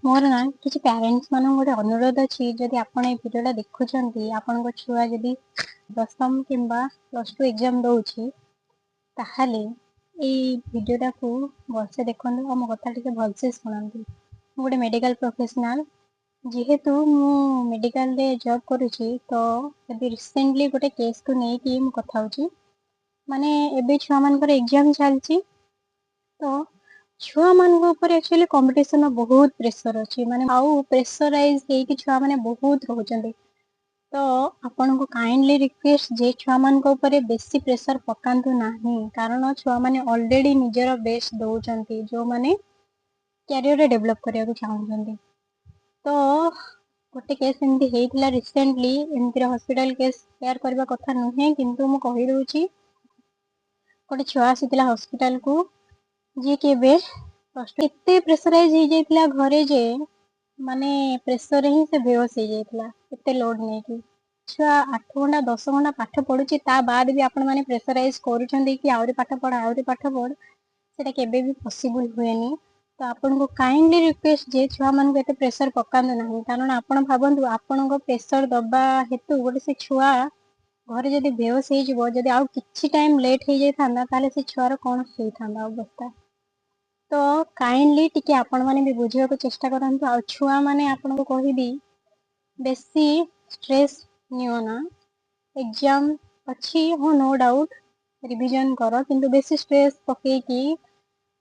ମୋର ନା କିଛି ପ୍ୟାରେଣ୍ଟସ୍ ମାନଙ୍କୁ ଗୋଟେ ଅନୁରୋଧ ଅଛି। ଯଦି ଆପଣ ଏଇ ଭିଡ଼ିଓଟା ଦେଖୁଛନ୍ତି, ଆପଣଙ୍କ ଛୁଆ ଯଦି ଦଶମ କିମ୍ବା +2 ଏକ୍ଜାମ୍ ଦଉଛି, ତାହେଲେ ଏଇ ଭିଡ଼ିଓଟାକୁ ଭଲସେ ଦେଖନ୍ତୁ ଆଉ ମୋ କଥା ଟିକେ ଭଲସେ ଶୁଣନ୍ତୁ। ମୁଁ ଗୋଟେ ମେଡ଼ିକାଲ ପ୍ରଫେସନାଲ। ଯେହେତୁ ମୁଁ ମେଡ଼ିକାଲରେ ଜବ୍ କରୁଛି, ତ ଏବେ ରିସେଣ୍ଟଲି ଗୋଟେ କେସ୍କୁ ନେଇକି ମୁଁ କଥା ହେଉଛି। ମାନେ ଏବେ ଛୁଆମାନଙ୍କର ଏକ୍ଜାମ୍ ଚାଲିଛି, ତ ଛୁଆମାନଙ୍କ ଉପରେ ଆକ୍ଚୁଆଲି କମ୍ପିଟିସନର ବହୁତ ପ୍ରେସର ଅଛି। ମାନେ ଆଉ ପ୍ରେସରାଇଜ ହେଇକି ଛୁଆମାନେ ବହୁତ ରହୁଛନ୍ତି। ତ ଆପଣଙ୍କୁ କାଇଣ୍ଡଲି ରିକ୍ୱେଷ୍ଟ ଯେ ଛୁଆମାନଙ୍କ ଉପରେ ବେଶୀ ପ୍ରେସର ପକାନ୍ତୁ ନାହିଁ, କାରଣ ଛୁଆମାନେ ଅଲରେଡ଼ି ନିଜର ବେଷ୍ଟ ଦଉଛନ୍ତି, ଯେଉଁମାନେ କ୍ୟାରିୟରରେ ଡେଭଲପ୍ କରିବାକୁ ଚାହୁଁଛନ୍ତି। ତ ଗୋଟେ କେସ୍ ଏମିତି ହେଇଥିଲା ରିସେଣ୍ଟଲି। ଏମିତିରେ ହସ୍ପିଟାଲ କେସ୍ ସେୟାର କରିବା କଥା ନୁହେଁ, କିନ୍ତୁ ମୁଁ କହିଦେଉଛି। ଗୋଟେ ଛୁଆ ଆସିଥିଲା ହସ୍ପିଟାଲକୁ, ଯିଏକି ଏବେ ଏତେ ପ୍ରେସରାଇଜ ହେଇଯାଇଥିଲା ଘରେ ଯେ ମାନେ ପ୍ରେସରରେ ହିଁ ସେ ବେହୋସ ହେଇଯାଇଥିଲା। ଏତେ ଲୋଡ୍ ନେଇକି ଛୁଆ 8 ଘଣ୍ଟା 10 ଘଣ୍ଟା ପାଠ ପଢୁଛି, ତା ବାଦ ବି ଆପଣମାନେ ପ୍ରେସରାଇଜ କରୁଛନ୍ତି କି ଆହୁରି ପାଠ ପଢ, ଆହୁରି ପାଠ ପଢ। ସେଇଟା କେବେ ବି ପସିବୁଲ ହୁଏନି। ତ ଆପଣଙ୍କୁ କାଇଣ୍ଡଲି ରିକ୍ୱେଷ୍ଟ ଯେ ଛୁଆମାନଙ୍କୁ ଏତେ ପ୍ରେସର ପକାନ୍ତୁ ନାହିଁ, କାରଣ ଆପଣ ଭାବନ୍ତୁ, ଆପଣଙ୍କ ପ୍ରେସର ଦବା ହେତୁ ଗୋଟେ ସେ ଛୁଆ ଘରେ ଯଦି ବେହୋସ ହେଇଯିବ, ଯଦି ଆଉ କିଛି ଟାଇମ ଲେଟ୍ ହେଇଯାଇଥାନ୍ତା, ତାହେଲେ ସେ ଛୁଆର କଣ ହେଇଥାନ୍ତା ଅବସ୍ଥା? ତ କାଇଣ୍ଡଲି ଟିକେ ଆପଣମାନେ ବି ବୁଝିବାକୁ ଚେଷ୍ଟା କରନ୍ତୁ। ଆଉ ଛୁଆମାନେ, ଆପଣଙ୍କୁ କହିବି, ବେଶୀ ଷ୍ଟ୍ରେସ୍ ନିଅ ନା। ଏକ୍ଜାମ ଅଛି, ହଁ, ନୋ ଡାଉଟ୍, ରିଭିଜନ କର, କିନ୍ତୁ ବେଶୀ ଷ୍ଟ୍ରେସ୍ ପକେଇକି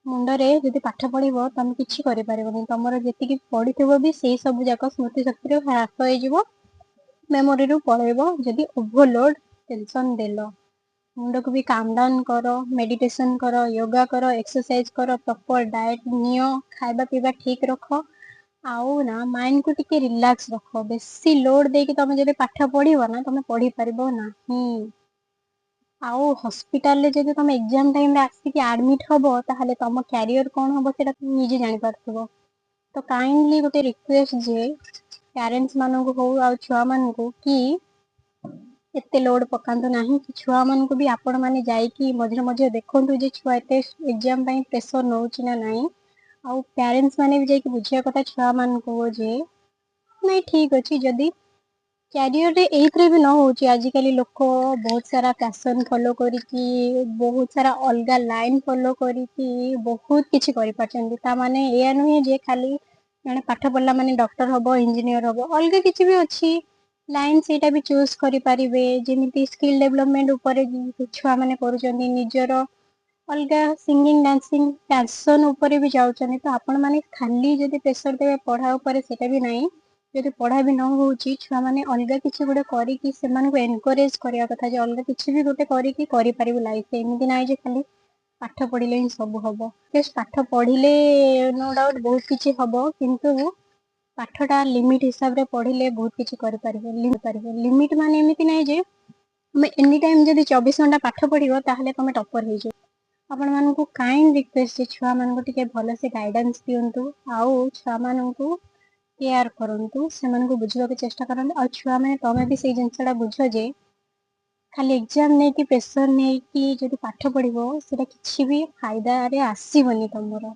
ମୁଣ୍ଡରେ ଯଦି ପାଠ ପଢିବ, ତମେ କିଛି କରିପାରିବନି। ତମର ଯେତିକି ପଢିଥିବ ବି, ସେଇ ସବୁ ଯାକ ସ୍ମୃତି ଶକ୍ତିରୁ ହ୍ରାସ ହେଇଯିବ, ମେମୋରିରୁ ପଳେଇବ ଯଦି ଓଭରଲୋଡ ଟେନସନ ଦେଲ। ମୁଣ୍ଡକୁ ବି କାମ ଡାଉନ କର, ମେଡିଟେସନ କର, ୟୋଗା କର, ଏକ୍ସରସାଇଜ କର, ପ୍ରପର ଡାଏଟ ନିଅ, ଖାଇବା ପିଇବା ଠିକ ରଖ ଆଉ ନା ମାଇଣ୍ଡକୁ ଟିକେ ରିଲାକ୍ସ ରଖ। ବେଶୀ ଲୋଡ ଦେଇକି ତମେ ଯଦି ପାଠ ପଢିବ ନା, ତମେ ପଢିପାରିବ ନାହିଁ। ଆଉ ହସ୍ପିଟାଲରେ ଯଦି ତମେ ଏକ୍ଜାମ ଟାଇମରେ ଆସିକି ଆଡମିଟ ହବ, ତାହେଲେ ତମ କ୍ୟାରିୟର କଣ ହବ, ସେଇଟା ନିଜେ ଜାଣିପାରୁଥିବ। ତ କାଇଣ୍ଡଲି ଗୋଟେ ରିକ୍ୱେଷ୍ଟ ଯେ ପ୍ୟାରେଣ୍ଟସ୍ ମାନଙ୍କୁ ହଉ ଆଉ ଛୁଆମାନଙ୍କୁ କି ଏତେ ଲୋଡ ପକାନ୍ତୁ ନାହିଁ, କି ଛୁଆମାନଙ୍କୁ ବି ଆପଣମାନେ ଯାଇକି ମଝିରେ ମଝିରେ ଦେଖନ୍ତୁ ଯେ ଛୁଆ ଏତେ ଏକ୍ଜାମ ପାଇଁ ପ୍ରେସର ନଉଛି ନା ନାହିଁ। ଆଉ ପ୍ୟାରେଣ୍ଟସ୍ ମାନେ ବି ଯାଇକି ବୁଝିବା କଥା ଛୁଆମାନଙ୍କୁ ଯେ ନାଇଁ, ଠିକ ଅଛି, ଯଦି କ୍ୟାରିୟରରେ ଏଇଥିରେ ବି ନ ହଉଛି, ଆଜିକାଲି ଲୋକ ବହୁତ ସାରା ପ୍ୟାସନ ଫଲୋ କରିକି, ବହୁତ ସାରା ଅଲଗା ଲାଇନ ଫଲୋ କରିକି ବହୁତ କିଛି କରିପାରୁଛନ୍ତି। ତା ମାନେ ଏଇଆ ନୁହେଁ ଯେ ଖାଲି ଜଣେ ପାଠ ପଢିଲା ମାନେ ଡକ୍ଟର ହବ, ଇଞ୍ଜିନିୟର ହବ। ଅଲଗା କିଛି ବି ଅଛି ଲାଇନ, ସେଇଟା ବି ଚୁଜ୍ କରିପାରିବେ। ଯେମିତି ସ୍କିଲ୍ ଡେଭଲପମେଣ୍ଟ ଉପରେ ଛୁଆମାନେ କରୁଛନ୍ତି, ନିଜର ଅଲଗା ସିଙ୍ଗିଂ, ଡାନ୍ସିଂ ପ୍ୟାସନ ଉପରେ ବି ଯାଉଛନ୍ତି। ତ ଆପଣମାନେ ଖାଲି ଯଦି ପ୍ରେସର ଦେବେ ପଢା ଉପରେ, ସେଇଟା ବି ନାହିଁ। ଯଦି ପଢା ବି ନ ହଉଛି, ଛୁଆମାନେ ଅଲଗା କିଛି ଗୋଟେ କରିକି ସେମାନଙ୍କୁ ଏନକରେଜ କରିବା କଥା ଯେ ଅଲଗା କିଛି ବି ଗୋଟେ କରିକି କରିପାରିବୁ ଲାଇଫରେ। ଏମିତି ନାହିଁ ଯେ ଖାଲି ପାଠ ପଢିଲେ ହିଁ ସବୁ ହବ। ପାଠ ପଢିଲେ ନୋ ଡାଉଟ ବହୁତ କିଛି ହବ, କିନ୍ତୁ ପାଠଟା ଲିମିଟ ହିସାବରେ ପଢିଲେ ବହୁତ କିଛି କରିପାରିବ। ଲିମିଟ ମାନେ ଏମିତି ନାହିଁ ଯେ ତମେ ଏନି ଟାଇମ ଯଦି 24 ଘଣ୍ଟା ପାଠ ପଢିବ, ତାହେଲେ ତମେ ଟପର ହେଇଯିବ। ଆପଣମାନଙ୍କୁ କାଇଣ୍ଡ ରିକ୍ୱେଷ୍ଟ ଯେ ଛୁଆମାନଙ୍କୁ ଟିକେ ଭଲସେ ଗାଇଡାନ୍ସ ଦିଅନ୍ତୁ ଆଉ ଛୁଆମାନଙ୍କୁ କେୟାର କରନ୍ତୁ, ସେମାନଙ୍କୁ ବୁଝିବାକୁ ଚେଷ୍ଟା କରନ୍ତୁ। ଆଉ ଛୁଆମାନେ, ତମେ ବି ସେଇ ଜିନିଷଟା ବୁଝ ଯେ ଖାଲି ଏକ୍ଜାମ ନେଇକି, ପ୍ରେସର ନେଇକି ଯଦି ପାଠ ପଢିବ, ସେଇଟା କିଛି ବି ଫାଇଦାରେ ଆସିବନି ତମର।